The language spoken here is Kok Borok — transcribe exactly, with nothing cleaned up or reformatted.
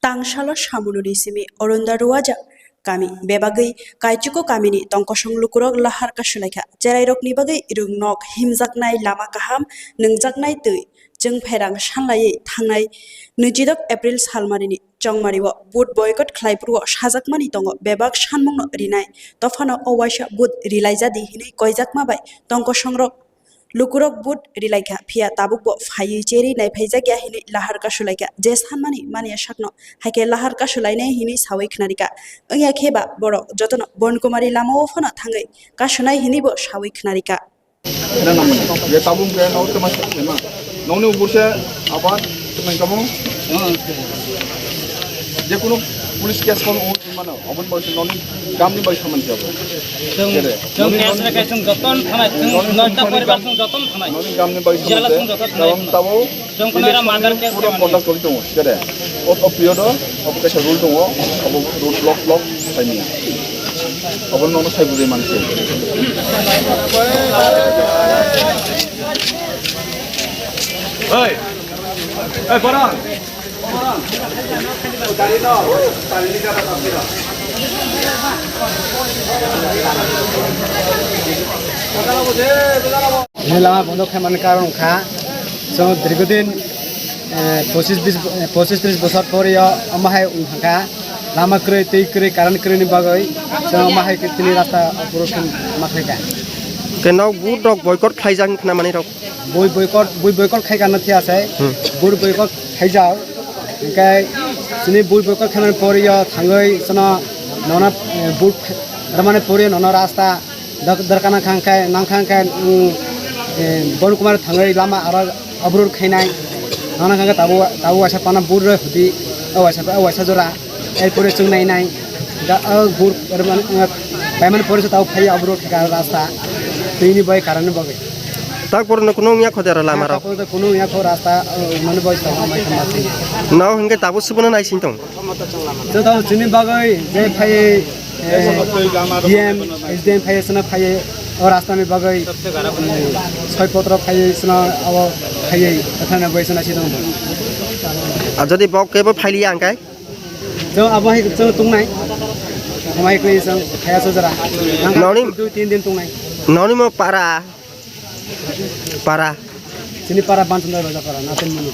Tangsalo Samununi simi Orunda Ruwaja kami bebagwi Kaichuku kamini tongkosong lukurok lahar kasulaikha. Cherairokni bagwi rwngnok, himjaknai lama kaham, nwngjaknai twi, chwng pherang sanlaiwi thangnai nwichidok April salmarini chongmario vote boycott khlaiphuru sajakmani tongo bebak sanmungno rinai. Dophano o waisa vote rilaijadi hinwi koijakma bai tongkosongrok lukurok vote rilaikha, phiya tabukbo phaiwi cherwi naiphaijak ya hinwi lahar kasulaikha. Je sanmani manya sakno haikhe lahar kasulainai hinwi sawi khnarikha. Wngya khe ba borok jotono Bon Kumari lamao phano thangwi kasunai hinwibo sawi khnarikha. Nang nang, ye tabung ke nau tama se ma. Nong ni ubur se abar nang kamu. Je kunu police case kon o mano, abon bai se nong ni gam ni bai saman se abo. Jere. Jong case re kai sung joton thanai, sung noita poribar sung joton thanai. Nong ni gam ni bai saman se. Jela sung joton thanai. Tabung tabo. Chwng khwnai ra murder case pura khaimani. Conduct kori tongo, kere. O, o period o, obo kaisa rule tongo, obo road block, block khaimani. Obo nono sai bujai manse. Hey! Hey, Baran! Hini lama bondo khaimani karon wngkha, chwng dirghodin, eh, pochis bis, eh, pochis tris bosor poriyo omo hai wng thangkha, lama kwrwi, twi kwrwi, current kwrwini bagwi chwng omo hai tini rasta oboro khe ma khlaikha. Ke nok vote rok boycott khlaijak wngkha na manwi rok? Bui boycott, bui boycott khaikha no thiyase, hmm, bui boycott khaijak, hwnkhe chini bui boycott khaimani poriyo thangwi chwngno nono, eh, vote rwmani poriyo nono rasta Dok-, dorkar nang kha hwnkhe, nang kha hwnkhe, mm, eh, Bon Kumar thangwi lama aro obrur khainai. Nang kha hwnkhe tabuk, tabuk waisa pana bur rw hudi, o waisa, o waisa jora. Erpore chwng nai nai. Da, o bur, eh, paimani pore se tabuk phai obrur khaikha rasta. Twini bai, current ni bagwi. Tak pore no kuno wngya kho de aro lama rok? Tak pore kuno wngya kho rasta, o, mani bai sa mai kha ma. No hwnkhe tabuk subono nai sing tong. Joto chini bagwi je phai, eh, D M, S D M phai sino phai o rasta ni bagwi, eh, soi potro phai sino abo phai thana bai sino sidong. A jodi bok kebo phailiya angkai? Jo abo hai jo tungnai. Amai koi sang phai so jara. Noni dui tin din tungnai. Noni mo para. Para. Chini para Bansundar Raja para, Natin Manu.